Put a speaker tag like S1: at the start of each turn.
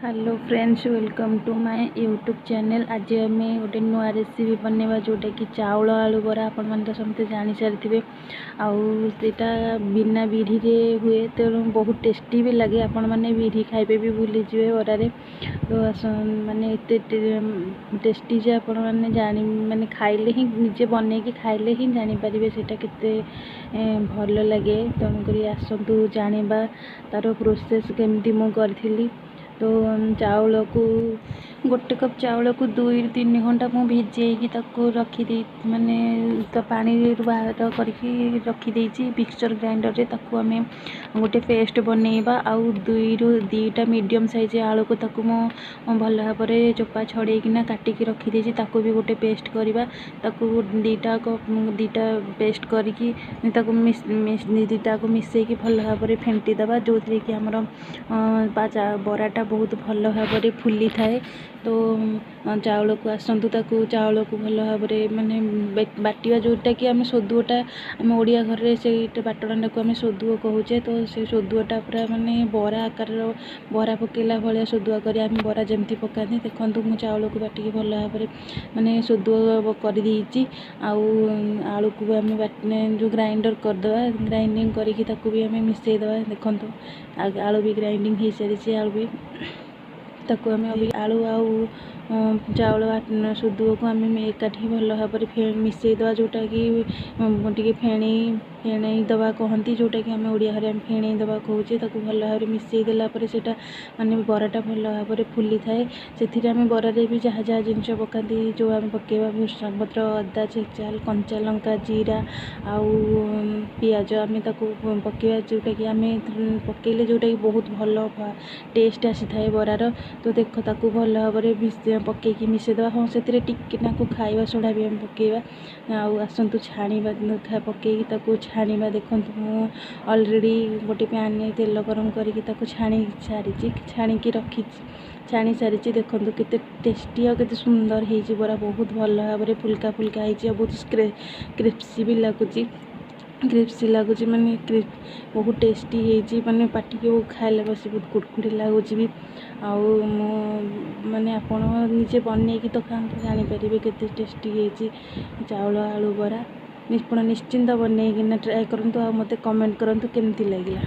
S1: Hello friends, welcome to my YouTube channel. ଆଜି ଆମେ ଗୋଟେ ନୂଆ ରେସିପି ବନେଇବା, ଯେଉଁଟାକି ଚାଉଳ ଆଳୁ ବରା। ଆପଣମାନେ ତ ସମସ୍ତେ ଜାଣିସାରିଥିବେ, ଆଉ ସେଇଟା ବିନା ବିରିରେ ହୁଏ, ତେଣୁ ବହୁତ ଟେଷ୍ଟି ବି ଲାଗେ। ଆପଣମାନେ ବିରି ଖାଇବେ ବି ଭୁଲିଯିବେ ବରାରେ। ତ ମାନେ ଏତେ ଟେଷ୍ଟି ଯେ ଆପଣମାନେ ଜାଣି ମାନେ ଖାଇଲେ ହିଁ, ନିଜେ ବନେଇକି ଖାଇଲେ ହିଁ ଜାଣିପାରିବେ ସେଇଟା କେତେ ଭଲ ଲାଗେ। ତେଣୁକରି ଆସନ୍ତୁ ଜାଣିବା ତା'ର ପ୍ରୋସେସ୍ କେମିତି ମୁଁ କରିଥିଲି। ତ ଚାଉଳକୁ, ଗୋଟେ କପ୍ ଚାଉଳକୁ 2ରୁ 3 ଘଣ୍ଟା ମୁଁ ଭିଜେଇକି ତାକୁ ରଖିଦେଇ, ମାନେ ତ ପାଣିରୁ ବାହାର କରିକି ରଖିଦେଇଛି। ମିକ୍ସଚର୍ ଗ୍ରାଇଣ୍ଡରରେ ତାକୁ ଆମେ ଗୋଟେ ପେଷ୍ଟ ବନେଇବା। ଆଉ 2ରୁ 2ଟା ମିଡ଼ିୟମ୍ ସାଇଜ୍ ଆଳୁକୁ ତାକୁ ମୁଁ ଭଲ ଭାବରେ ଚୋପା ଛଡ଼େଇକିନା କାଟିକି ରଖିଦେଇଛି, ତାକୁ ବି ଗୋଟେ ପେଷ୍ଟ କରିବା। ତାକୁ 2ଟା ପେଷ୍ଟ କରିକି ତାକୁ 2ଟାକୁ ମିଶାଇକି ଭଲ ଭାବରେ ଫେଣ୍ଟି ଦେବା, ଯେଉଁଥିରେ କି ଆମର ବରାଟା ବହୁତ ଭଲ ଭାବରେ ଫୁଲିଥାଏ। ତ ଚାଉଳକୁ ଆସନ୍ତୁ ତାକୁ ଚାଉଳକୁ ଭଲ ଭାବରେ ମାନେ ବାଟିବା, ଯେଉଁଟାକି ଆମେ ସୋଦୁଅଟା, ଆମ ଓଡ଼ିଆ ଘରେ ସେଇଟା ବାଟଣାଟାକୁ ଆମେ ସୋଦୁଅ କହୁଛେ। ତ ସେ ସୋଦୁଅଟା ପୁରା ମାନେ ବରା ଆକାରର, ବରା ପକେଇଲା ଭଳିଆ ସୋଦୁଅ କରି, ଆମେ ବରା ଯେମିତି ପକାନ୍ତି। ଦେଖନ୍ତୁ, ମୁଁ ଚାଉଳକୁ ବାଟିକି ଭଲ ଭାବରେ ମାନେ ସୋଦୁଅ କରିଦେଇଛି। ଆଉ ଆଳୁକୁ ବି ଆମେ ଯେଉଁ ଗ୍ରାଇଣ୍ଡର କରିଦେବା, ଗ୍ରାଇଣ୍ଡିଙ୍ଗ କରିକି ତାକୁ ବି ଆମେ ମିଶାଇ ଦେବା। ଦେଖନ୍ତୁ, ଆଳୁ ବି ଗ୍ରାଇଣ୍ଡିଙ୍ଗ ହେଇସାରିଛି। ଆଳୁ ବି ତାକୁ ଆମେ ଆଳୁ ଆଉ ଚାଉଳ ସୋଦୁଅକୁ ଆମେ ଏକାଠି ଭଲ ଭାବରେ ମିଶାଇ ଦେବା, ଯେଉଁଟାକି ଟିକେ ଫେଣେଇ ଦେବା କହନ୍ତି, ଯେଉଁଟାକି ଆମେ ଓଡ଼ିଆ ଘରେ ଆମେ ଫେଣେଇ ଦେବା କହୁଛେ। ତାକୁ ଭଲ ଭାବରେ ମିଶାଇ ଦେଲା ପରେ ସେଇଟା ମାନେ ବରାଟା ଭଲ ଭାବରେ ଫୁଲିଥାଏ। ସେଥିରେ ଆମେ ବରାରେ ବି ଯାହା ଯାହା ଜିନିଷ ପକାନ୍ତି, ଯେଉଁ ଆମେ ପକାଇବା ଭୃସଙ୍ଗ ପତ୍ର, ଅଦା ଛେଚା, କଞ୍ଚା ଲଙ୍କା, ଜିରା ଆଉ ପିଆଜ ଆମେ ତାକୁ ପକାଇବା, ଯେଉଁଟାକି ଆମେ ପକାଇଲେ ଯେଉଁଟାକି ବହୁତ ଭଲ ଟେଷ୍ଟ ଆସିଥାଏ ବରାର। ତ ଦେଖ, ତାକୁ ଭଲ ଭାବରେ ପକାଇକି ମିଶାଇ ଦେବା। ହଁ, ସେଥିରେ ଟିକେ ନାକୁ ଖାଇବା ସୋଡ଼ା ବି ଆମେ ପକାଇବା। ଆଉ ଆସନ୍ତୁ ଛାଣିବା, ପକାଇକି ତାକୁ ଛାଣିବା। ଦେଖନ୍ତୁ, ମୁଁ ଅଲରେଡ଼ି ଗୋଟେ ପ୍ୟାନ୍ରେ ତେଲ ଗରମ କରିକି ତାକୁ ଛାଣି ସାରିଛି, ଛାଣିକି ରଖିଛି, ଛାଣି ସାରିଛି। ଦେଖନ୍ତୁ, କେତେ ଟେଷ୍ଟି ଆଉ କେତେ ସୁନ୍ଦର ହେଇଛି ବରା। ବହୁତ ଭଲ ଭାବରେ ଫୁଲକା ଫୁଲକା ହେଇଛି ଆଉ ବହୁତ କ୍ରିସ୍ପି ବି ଲାଗୁଛି, କ୍ରିସ୍ପି ଲାଗୁଛି, ମାନେ ବହୁତ ଟେଷ୍ଟି ହେଇଛି। ମାନେ ପାଟିକୁ ଖାଇଲେ ବସି ବହୁତ କୁଡ଼କୁଡ଼ି ଲାଗୁଛି ବି। ଆଉ ମୁଁ ମାନେ ଆପଣ ନିଜେ ବନେଇକି ତ ଖାଆନ୍ତୁ, ଜାଣିପାରିବେ କେତେ ଟେଷ୍ଟି ହେଇଛି ଚାଉଳ ଆଳୁ ବରା। ଆପଣ ନିଶ୍ଚିନ୍ତ ବନେଇକିନା ଟ୍ରାଏ କରନ୍ତୁ ଆଉ ମୋତେ କମେଣ୍ଟ କରନ୍ତୁ କେମିତି ଲାଗିଲା।